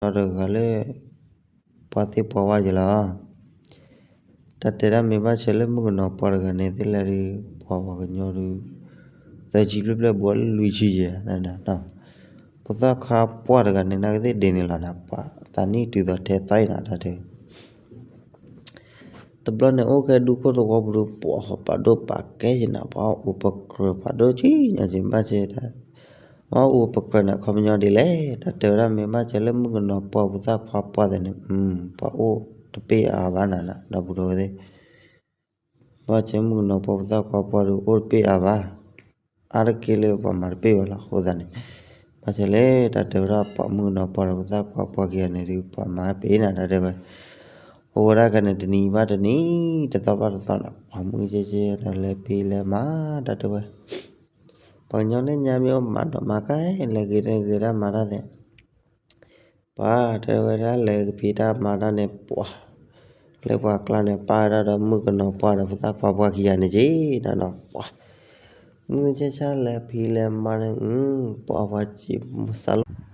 ပှၤကညီတဂၤလၢ ပှၤသ့ၣ်ပှၢ်ဝါယဲလီၤ. တၢ်တဲဒၣ်မ့ၢ်ဘၣ်ဆၣ်လၢမုၣ်ကနီၤပှၢ်တဂၤန့ၣ် သ့ၣ်လဲၣ်ဒီး ပှၤပှၤကညီဒီး သၢဆံဘျဲၣ်ဘျဲၣ် ဘူးလၢလွံၢ်ဆံယဲၢ် ဖိသၣ်ခွါပှၢ်တဂၤန့ၣ် နာ်က့သ့ၣ်ဒ့န့ၣ်လီၤနၤ ပှၤသးနံၣ်တုၤသိးထဲသးအံၤနၤ တၢ်တဲ တဘျီန့ၣ် အိၣ်ကဲဒူခိၣ်သဝီပူၤဒီး ပှၤပာ်ဒိၣ်ပာ်ကဲယဲနၤ ပှၤအိၣ်ပကြၢးပာ်ဒိၣ်ကံညါက့ၤဘၣ်ဆၣ် ပှၤအိၣ်ပကြၢးန့ၣ် အခီပညီဒ်လဲၣ် တၢ်တဲဝဲဒၣ်မ့ၢ်ဘၣ်ဆၣ်လၢမုၣ်ကနီၤပှၢ်ဖိသၣ်ခွါပှၢ်သ့ၣ်န့ၣ် ပှၤအိၣ်တပ့ၢ်အါဘၣ်နၤ ဒီပုၢ်ဒီဝဲၢ်သ့ၣ် ဘၣ်ဆၣ်မုၣ်ကနီၤပှၢ်ဖိသၣ်ခွါပှၢ်ဒီး အိၣ်တပ့ၢ်အါဘၣ် အါတက့ၢ်လၢပှၤမၤတပ့ၢ်ဝဲလီၤ အဃိသတးန့ၣ် ဘၣ်ဆၣ်လၢတၢ်တဲဝဲဒၣ်ပှၤမုၣ်ကနီၤပှၢ်ဒီးဖိသၣ်ခွါပှၢ်ခံဂၤန့ၣ်ဒီး ပှၤမၤပ့ၢ်နၤ တၢ်တဲဝဲ အိၣ်ဝဲဒၣ်ခဲန့ၣ် တနံၤဘၣ်တနံၤ တသီဘၣ်တသီန့ၣ် ပှၤမုၣ်ကဲကဲဒီးလဲၤဖံးလဲၤမၤ တၢ်တဲဝဲ ပှၤကညီလၢညါမ့ၢ်အိၣ်မၤဒီးမၤကါ လဲၤဂ့ၤတဂ့ၤတၢ်မၤတၢ်သ့ၣ် ပှၤတဲဝဲဒၣ်လဲၤကဖံးတၢ်မၤတၢ်န့ၣ် ပှၤ လၢပှၤကျါန့ၣ် ပာ်ဝဲဒၣ်ဒီးမုၣ်ကနီၤပှၢ်ဒီးဖိသၣ်ခွါပှၢ်ခံဂၤန့ၣ်က့ၤ နနီၤ ပှၤ မုၣ်ကဲကဲလဲၤဖံးလဲၤမၤန့ၣ် ပှၤပှၤစံးစးလိ